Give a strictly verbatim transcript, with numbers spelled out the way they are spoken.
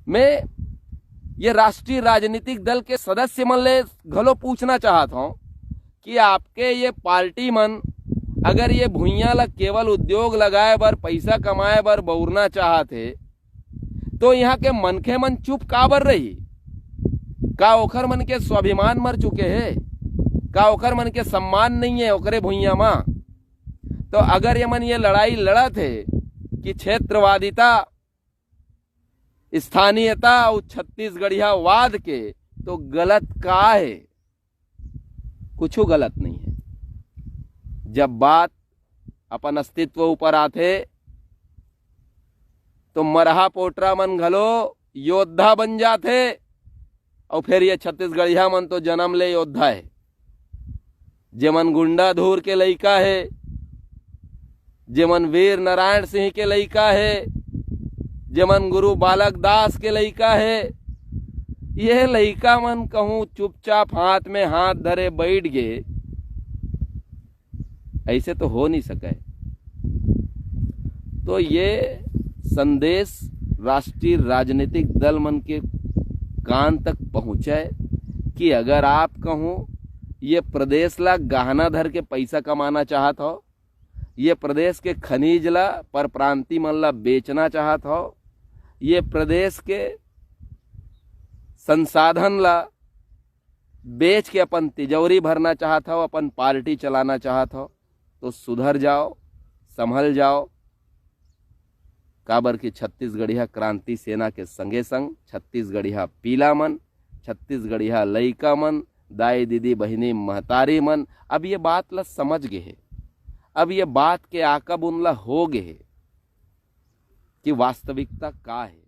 मैं ये राष्ट्रीय राजनीतिक दल के सदस्य मन ले घलो पूछना चाहत हौं कि आपके ये पार्टी मन अगर ये भुइयां ला केवल उद्योग लगाए बर, पैसा कमाए बर बउरना चाहत हे, तो यहाँ के मनखे मन चुप काबर रही? का ओखर मन के स्वाभिमान मर चुके हे? का ओखर मन के सम्मान नहीं है ओकरे भुइयां मा? तो अगर ये मन ये लड़ाई लड़त हे कि क्षेत्रवादिता, स्थानीयता और छत्तीसगढ़ियावाद के, तो गलत का है? कुछ गलत नहीं है। जब बात अपन अस्तित्व ऊपर आथे, तो मरहा पोटरा मन घलो योद्धा बन जाथे। और फिर ये छत्तीसगढ़िया मन तो जन्म ले योद्धा है। जेमन गुंडाधुर के लइका हे, जेमन वीर नारायण सिंह के लइका हे, जेमन गुरु बालक दास के लइका हे, ये लइका मन कहूँ चुपचाप हाथ में हाथ धरे बैठ गे, ऐसे तो हो नहीं सके। तो ये संदेश राष्ट्रीय राजनीतिक दल मन के कान तक पहुँचे कि अगर आप कहूँ ये प्रदेश ला गहना धर के पैसा कमाना चाहत हो, ये प्रदेश के खनिज ला परप्रांति मन ला बेचना चाहत हो, ये प्रदेश के संसाधन ला बेच के अपन तिजौरी भरना चाहत हो, अपन पार्टी चलाना चाहत हो, तो सुधर जाओ, संभल जाओ। काबर कि छत्तीसगढ़िया क्रांति सेना के संगे संग छत्तीसगढ़िया पीला मन, छत्तीसगढ़िया लइका मन, दाई दीदी बहिनी महतारी मन अब ये बात ला समझ गे हे। अब ये बात के आकब उनला हो गे हे कि वास्तविकता का हे।